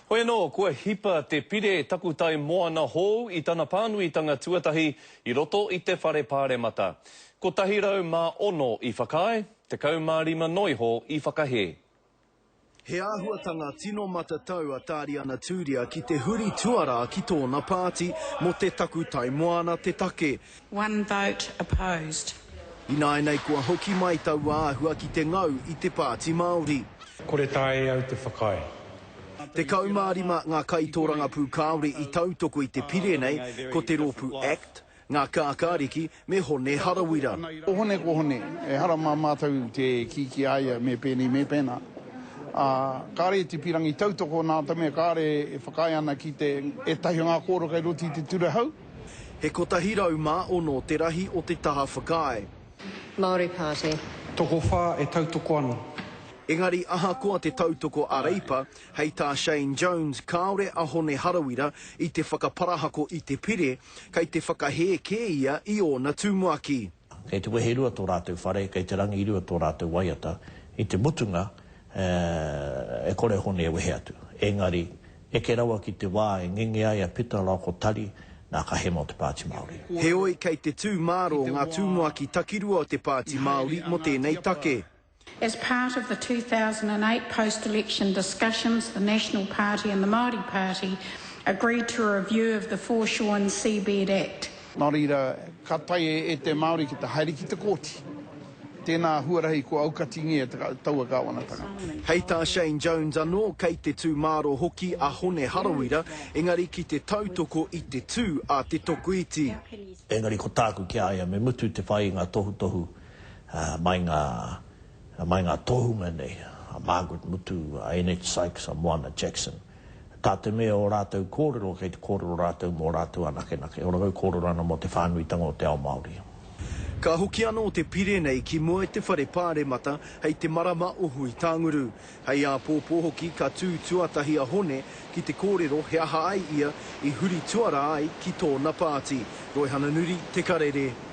Hoi anō, kua hipa te pire takutai moana hou i tana pānuitanga tuatahi i roto i te Whare Pāremata. 106 i whakaae, 15 noiho i whakahē. He āhuatanga tino matatau a Tāriana Tūria ki te huri tuarā ki tōna pāti mō te takutai moana te take. One vote opposed. Ināianei kua hoki mai taua āhua ki te ngau i te Pāti Māori. Kore taea e au te whakaae. 15 ngā kaitōrangapū kāore i tautoko i te pire nei, ko te rōpū act, Ngā Kākāriki me Hone Harawira. Ko Hone ko Hone, ehara mā mātou te kī ki a ia me pēnei me pēnā. Ā, kāre te pīrangi tautoko nā te mea kāre e whakaae ana ki te ētahi o ngā kōrero kei roto i te ture hou. He 106 te rahi o te taha whakaae. Māori Party. Tokowhā e tautoko ana. Engari ahakoa te tautoko a Reipa, hei tā Shane Jones kāore a Hone Harawira i te whakaparahako i te pire, kei te whakahē kē ia i ōna tumuaki. Kei te weherua tō rātou whare, kei te rangirua tō rātou waiata. I te mutunga, e kore Hone e wehe atu. Engari, eke rawa ki te wā e ngenge ai a Pita rāua ko Tari, nā ka hemo te Pāti Māori. Heoi, kei te tū mārō ngā tumuaki takirua o te Pāti Māori mō tēnei take. As part of the 2008 post-election discussions, the National Party and the Māori Party agreed to a review of the Foreshore and Seabed Act. Nā reira, ka taea e te Māori ki te haere ki te kōti. Tēnā huarahi kua aukatingia taua kāwanatanga. Hei tā Shane Jones anō, kei te tū māro hoki a Hone Harawira, engari ki te tautoko i te tū a te tokoiti. Engari ko tāku ki a ia, me mutu te whai i ngā tohutohu mai ngā, mai ngā tohunga nei, a Margaret Mutu, a NH Sykes, a Moana Jackson. Tā te mea o rātou kōrero, kei te kōrero rātou mō rātou anakenake, ō rātou kōrero ana mō te whānuitanga o te ao Māori. Ka hoki anō te pire nei ki mua i te Whare Pāremata hei te marama o Hui-tānguru. Hei āpōpō hoki ka tū tuatahi a Hone ki te kōrero he aha ai ia i huri tuarā ai ki tōna pāti. Roihana Nuri, Te Karere.